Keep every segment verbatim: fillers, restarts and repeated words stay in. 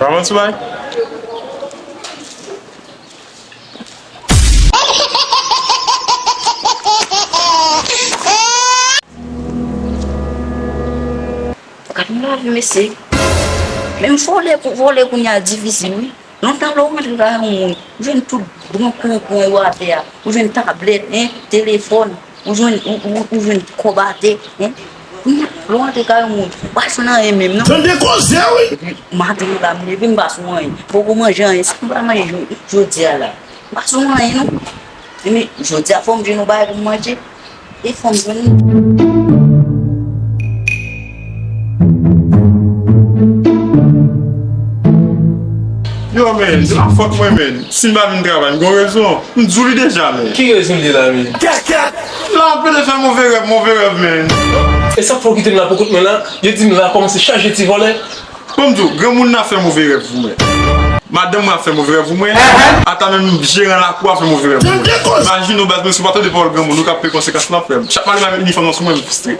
Pa manti bay. Gad yon lavi, mesye. Menm vòlè pou vòlè kounye a difisil, wi. Lontan lè w rantre kay yon moun, ou jwenn tout bon konpon yo atè a. Ou jwenn tablèt, en, telefòn. Ou jwenn, ou, ou, ou jwenn kòb atè, en. Kounye a, lè w rantre kay yon moun, ou pa jwenn anyen menm, non. Tande koze, wi! Epi, maten la, m leve, m pa sou anyen. Poko manje anyen. Sa m pral manje jodi a la? M pa sou anyen, non. Men jodi a, fò m jwenn yon bagay pou m manje. E fò m jwenn li. Yo, men, se pa fòt mwen, men. Si m pa vin travay, m gon rezon. M di w li deja, men. Ki rezon li la, men? Kèkèt! La, m plede fè move rèv, move rèv, men. E sa k fè w kite m la pou kont mwen la? Yo di m la kòmanse chaje ti vòlè. Bon, m di w, granmoun nan fè move rèv pou mwen. Madanm mwen ap fè move rèv pou mwen. Ata menm jeran lakou a fè move rèv pou mwen. Imajine w, baz, mwen, si w pa tande pawòl granmoun, ou ka peye konsekans lan, frè m. Chak mari m avèk inifòm nan sou mwen, m fristre.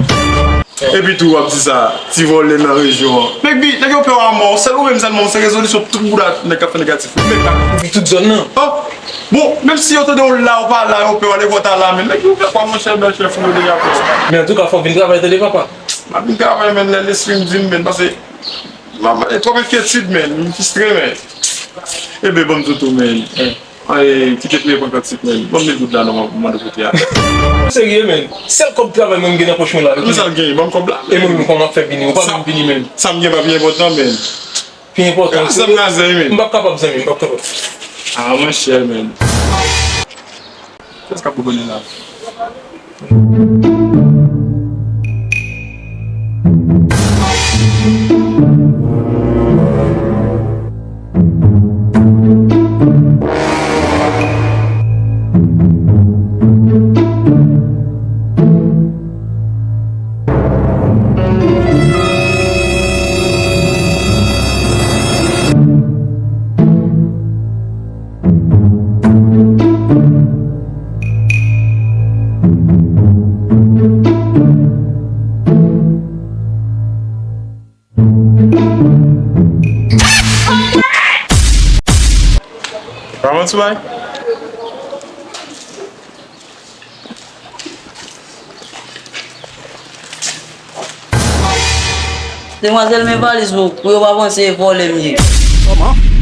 Epi tou, w ap di sa, ti vòlè nan rejyon an. Mèk bi, nèg yo pè w a mò, sèl ou menm sèlman, se rezolisyon tout bouda nèg k ap fè negatif. Ou gen tout zòn nan. Oh! Bon, menm si yo tande w la, ou pa la, yo pè w, alevwa w ta la, men nèg yo pè w, monchè, bèl chèf, ou yo deja pè w. Men antouka, fò w vin travay, tande, papa. M ap vin travay, men lè lespri m di m, men, paske M ap pale twòp enkyetid, men. M fristre, men. Ebe, ban m di w tou, men. Ay, kite priye pran kantik, men. Ban m mil goud la, non, m ap mande kote a. Ou serye, men? Sèl kòb travay mwen m gen nan pòch mwen la. Kòman sa l gen? Ban m kòb la, men. E mwen menm, kòman m ap fè vini? Ou pa menm vini, men. Sa m gen pa pi enpòtan, men. Pi enpòtan. Sa m nan zen, men. M p ap kapab, zanmi, m p ap kapab. Ah, monchè, men. Kiyès k ap bougonnen la? Pa manti bay. Demwazèl, men valiz ou, pou yo pa panse e vòlè m ye. Kòman?